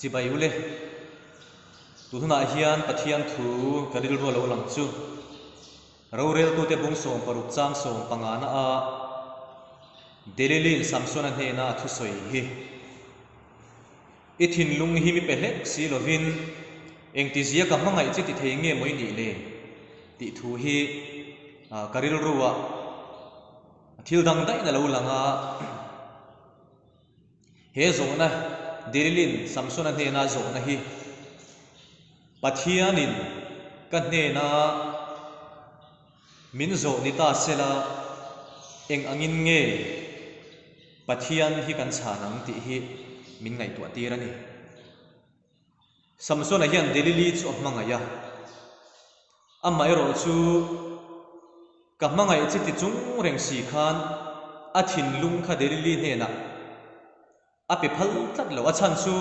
Chibai ule, tun hunah hian Pathian thu ka rilru a lo lang chu. Roreltute bung 16 chang 15 na a Delilin Samsona hnena a thusawi hi I thinlung hi mi pe hlek si lovin engtizia ka hmangaih che ti thei nge maw i nih le? tih thu hi ka rilru ah thil dang daih na lo lang a. He zawhna, Delilin Samsona hnena zawhna hi Pathianin ka hnena min zawh ni ta sela eng angin nge Pathian hi kan chhan ang tih hi min ngaihtuah tir a ni. Samsona hian Delili chu a hmangaih a, amaherawh chu ka hmangaih che ti chung reng si khan a thinlung kha Delili hnenah a pe phal tlat lo. A chhan chu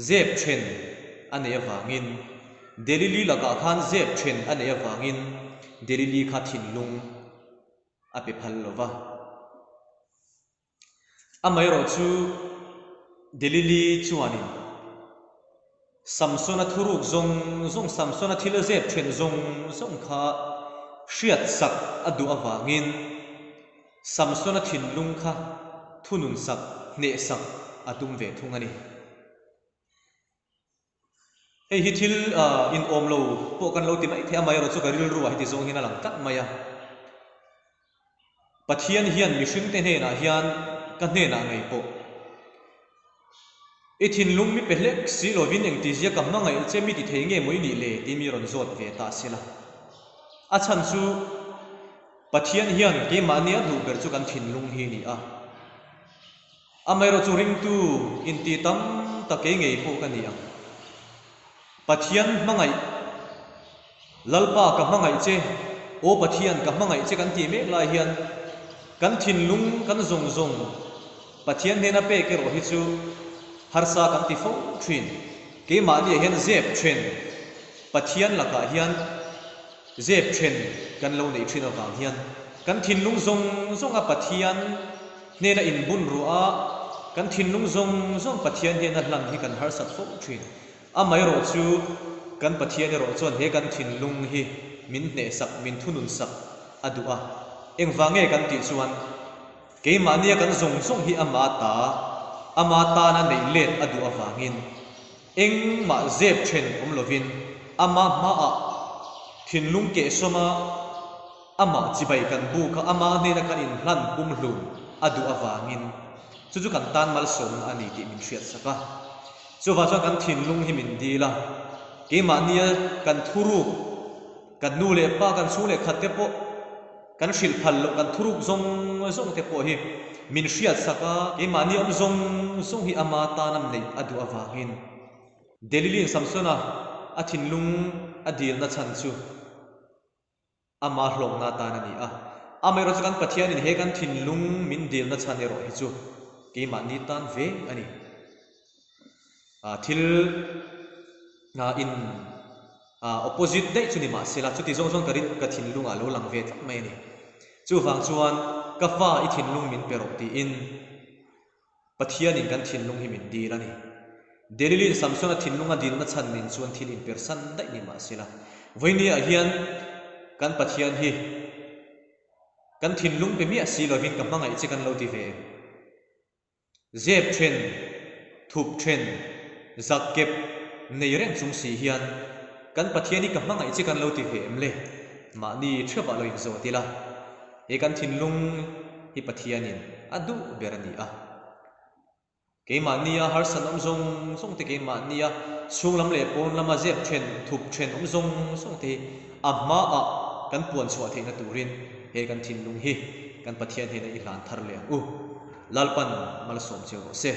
zep then a nei avangin, Delili lakah khan zep then a nei avangin Delili kha thinlung a pe phal lo va. Amaherawh chu Delili chuanin Samsona thuruk zawng zawng, Samsona thil a zep then zawng zawng kha hriatsak a duh avangin Samsona thinlung kha thununsak, hnehsak a tum ve thung a ni. Hei hi thil inawm lo pawh kan lo ti mai thei a, amaherawh chu ka rilru ah heti zawng hian a lang tlat mai a. Pathian hian mihringte hnenah hian ka hnenah ngei pawh i thinlung mi pe hlek si lovin engtizia ka hmangaih che mi ti thei nge maw i nih le tih mi rawn zawt ve ta se la. A chhan chu Pathian hian keimahni a duh ber chu kan thinlung hi a ni a. Amaherawh chu ringtu inti tam tak kei ngei pawh ka ni ang. Pathian hmangaih, Lalpa ka hmangaih che, Aw Pathian ka hmangaih che kan tih mek lai hian kan thinlung kan zawng zawng Pathian hnena pek erawh hi chu harsa kan ti fo thin. Keimahniah hian zep then Pathian lakah hian zep then kan lo neih thin avang hian kan thinlung zawng zawnga Pathian Hnena inbun ruah a, kan thinlung zawng zawng Pathian hnena hlan hi kan harsat fo thin. Amaherawh chu kan Pathian erawh chuan he kan thinlung hi min hnehsak, min thununsak a duh a. Engvang nge kan tih chuan keimahnia kan zawng zawng hi ama ta, ama tana neih let a duh avangin engmah zep then awm lovin ama hmaah thinlung kehsawma Amah chibai kan buk a, amah hnena kan inhlan pumhlum a duh avangin chu chu kan tan malsawmna a ni tih min hriatsak a. Chuvang chuan kan thinlung hi min dil a, keimahnia kan thuruk, kan nu leh pa, kan chhung leh khat te pawh kan hrilh phal loh, kan thuruk zawng zawng te pawh hi min hriatsak a, keimahni awm zawng zawng hi ama tana neih a duh avangin Delilin Samsona a thinlung a dilna chhan chu Ama hlawkna atan a ni a. Amaherawh chu kan Pathianin he kan thinlung min dilna chhan erawh hi chu keimahni tan ve a ni. Thil in opposite daih chu ni mah se la, chuti zawng zawng ka rin ka thinlungah a lo lang ve tlat mai a ni. Chuvang chuan ka fa i thinlung min pe rawh tiin Pathianin kan thinlung hi min dil a ni. Delilin Samsona thinlunga dilna chhan nen chuan thil inpersan daih ni mah se la, vawinia hian kan Pathian hi kan thinlung pe miah si lovin ka hmangaih che kan lo ti ve em? Zep then, thup then, zak kep nei reng chung si hian kan Pathian hi ka hmangaih che kan lo ti ve em le? Mahni theuhah lo inzawt ila. He kan thinlung hi Pathianin a duh ber a ni a. Keimahnia harsat awm zawng zawng te, keimahnia chhung lam leh pawn lama zep then, thup then awm zawng zawng te hi a hmaah kan puan chhuah theihna turin he kan thinlung hi kan Pathian hnena i hlan thar leh ang u. Lalpan malsawm cheu rawh se.